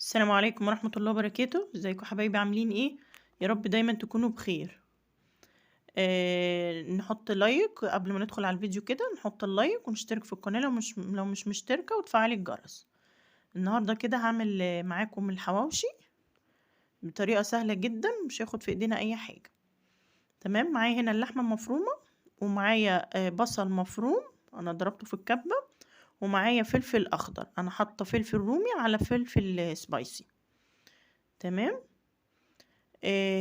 السلام عليكم ورحمة الله وبركاته. ازيكم حبايبي؟ عاملين ايه؟ يا رب دايما تكونوا بخير. نحط like قبل ما ندخل على الفيديو كده، نحط ال like ونشترك في القناة لو مش مشتركة، وتفعلي الجرس. النهاردة كده هعمل معاكم الحواوشي بطريقة سهلة جدا، مش هياخد في ايدينا اي حاجة. تمام، معايا هنا اللحمة المفرومة، ومعايا بصل مفروم انا ضربته في الكبة، ومعايا فلفل اخضر، انا حاطة فلفل رومي على فلفل spicy. تمام.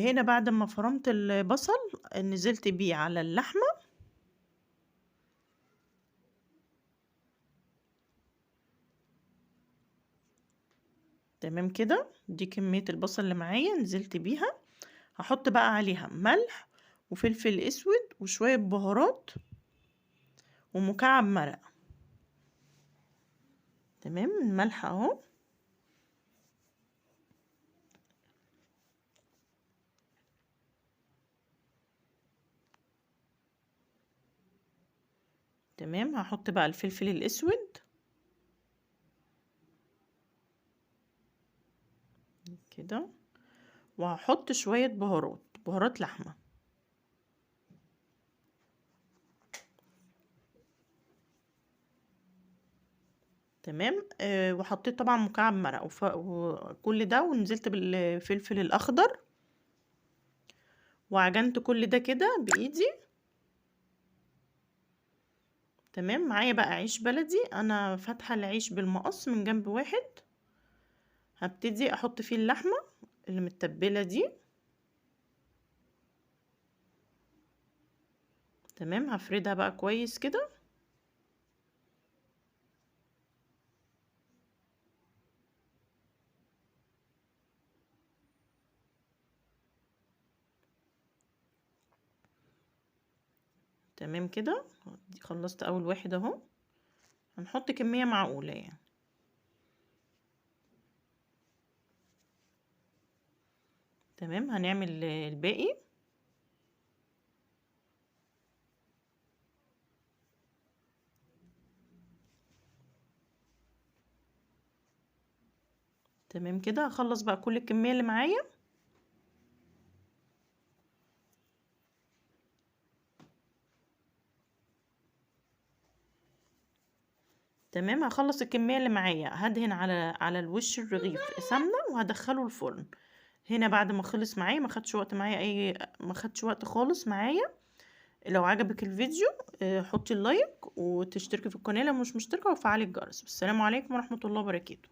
هنا بعد ما فرمت البصل نزلت بيه على اللحمة. تمام كده، دي كمية البصل اللي معايا نزلت بيها. هحط بقى عليها ملح وفلفل اسود وشوية بهارات ومكعب مرق. تمام، الملح اهو، تمام. هحط بقى الفلفل الاسود كده، وهحط شوية بهارات لحمة. تمام. وحطيت طبعا مكعب مرق وكل ده، ونزلت بالفلفل الاخضر، وعجنت كل ده كده بايدي. تمام. معايا بقى عيش بلدي، انا فاتحه العيش بالمقص من جنب واحد، هبتدي احط فيه اللحمه اللي متبله دي. تمام، هفردها بقى كويس كده. تمام كده، خلصت اول واحد اهو. هنحط كمية معقولة يعني. تمام، هنعمل الباقي. تمام كده، هخلص بقى كل الكمية اللي معايا. تمام، هخلص الكمية اللي معايا، هدهن على الوش الرغيف سمنة وهدخله الفرن. هنا بعد ما خلص معايا، ما خدش وقت معايا اي، ما خدش وقت خالص معايا. لو عجبك الفيديو حطي اللايك وتشتركي في القناة لو مش مشتركة، وفعلي الجرس. والسلام عليكم ورحمة الله وبركاته.